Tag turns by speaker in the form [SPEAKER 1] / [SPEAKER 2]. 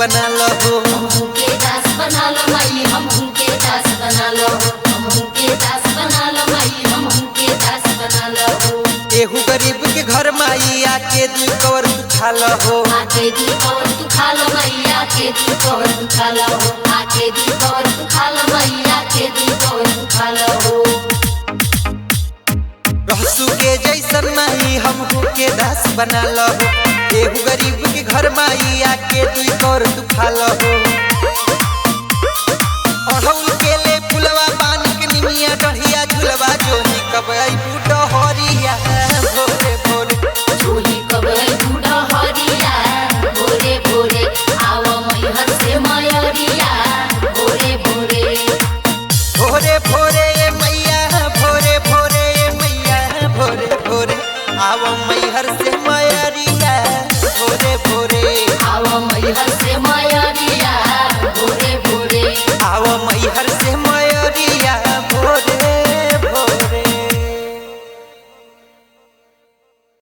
[SPEAKER 1] बना लो।
[SPEAKER 2] हमहू के दास बना लो माई, हमहू के दास बना लो। हमहू के दास बना लो माई, हमहू के दास बना लो।
[SPEAKER 1] एहू गरीब के घर माई आके दुई कवर तू खा लो।
[SPEAKER 2] आके दी कवर तू खा लो माई, आके दी कवर तू खा लो। आके दी कवर तू खा लो माई, आके दी कवर तू खा लो।
[SPEAKER 1] रहसू के जैसन माई हमहू के दास बना लो। एहू गरीब के घर माई आके दुई कवर तू खा लो। अड़हुल के ले फुलवा पान के निमिया डढ़िया झुलवा जोही कब अइबू डहरिया भोरे भोरे।
[SPEAKER 2] जोही कब बूढ़ा हरिया भोरे भोरे, आव मैहर से मयरिया भोरे भोरे।
[SPEAKER 1] भोरे भोरे ए मैया, भोरे भोरे ए मैया, भोरे भोरे आव मैहर से मयरिया भोरे भोरे।
[SPEAKER 2] आव मैहर से मयरिया भोरे भोरे।
[SPEAKER 1] आव मैहर से मयरिया